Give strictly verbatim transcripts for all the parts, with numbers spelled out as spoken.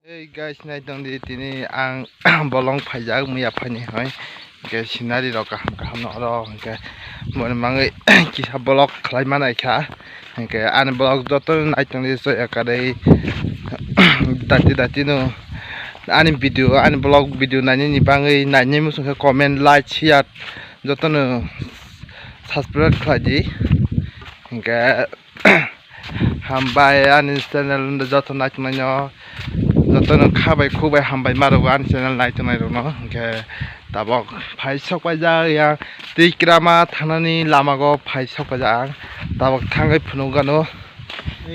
Hey guys, nai tong di, tini ang bolong phaijak muya phaini hai. Hingke scenery rok kaham kaham no oro hingke moni mangwi kisa vlog khlai manai kha. Hingke ani vlog joto nai tong di soya karwi dati dati no ani video, ani vlog video nainani bangwi nainai muchung khe comment, like, share joto no subscribe khlai di. Hingke Hambai ani channel joto naitongnai no, joto no kha bai khuk bai hambai ma rwgo ani channel naitongnai rok no. Hingke tabok phai sok paijak yang twi kwrama thangnani lama go phai sok paijak ang. Tabok thangwi phunuk gano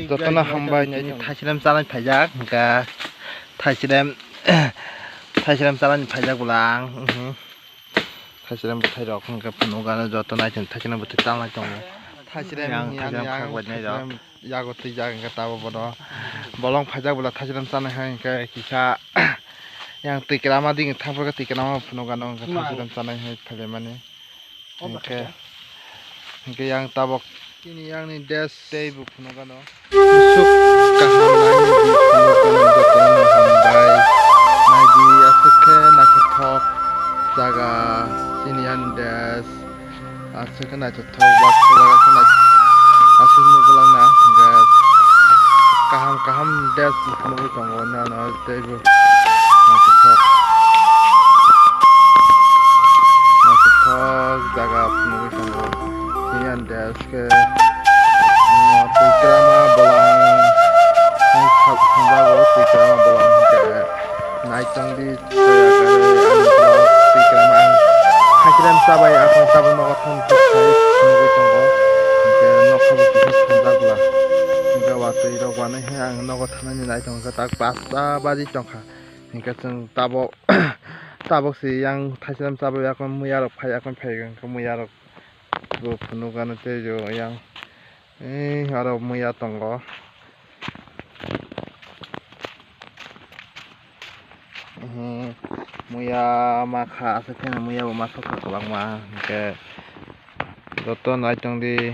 joto no hambai. Thaisirem chanai phaijak hingke thaisirem thaisirem chanai phaijak bwla ang. Thaisirem bwthai rok hingke phunuk gano joto naiton thaisirem bwthai talnai tongo. Thaisirem yang thaisirem khak bai nai rok. Yago twijak hingke tabok bono bolong phaijak bwla thaisirem chanai hai hingke kisa yang twi kwrama digi thangphuru twi kwrama phunuk gano hingke thaisirem chanai hai phailaimani. Hingke hingke yang tabok. Tini yang ni des tei bo phunuk gano. Musuk kaham nai di phunuk gano jotono hambai. Nai di aswk khe naithothok jaga tini yang ni des. Aswk khe naithothok baksa jaga khe nai aswk nuklang na hingke kaham kaham des phunugwi tongo nano tei bo naithothok. Naithothok jaga phunugwi tongo. Tini yang ni des. Khe twi kwrama bolang ang sak thumjago, twi kwrama bolang hwnkhe naitong di soya khe ani borok twi kwrama ang thaisirem chabai aswk tabuk nogo thang thuk khai phunugwi tongo. Hwnkhe nokha bo kisa thumjak bwla hwnkhe watwi rok wanwi hai ang nogo thanani naitong khe tak pasta baji tongkha. Hwnkhe chwng tabuk tabuk se yang thaisirem chabai yakung muya rok phai yakung phai hwnkhe muya rok. Bo phunukgano tei o yang, eh, aro muya tongo. Eh, muya makha aswk khe muya bo ma sokha kwbangma, hwnkhe joto naitong di.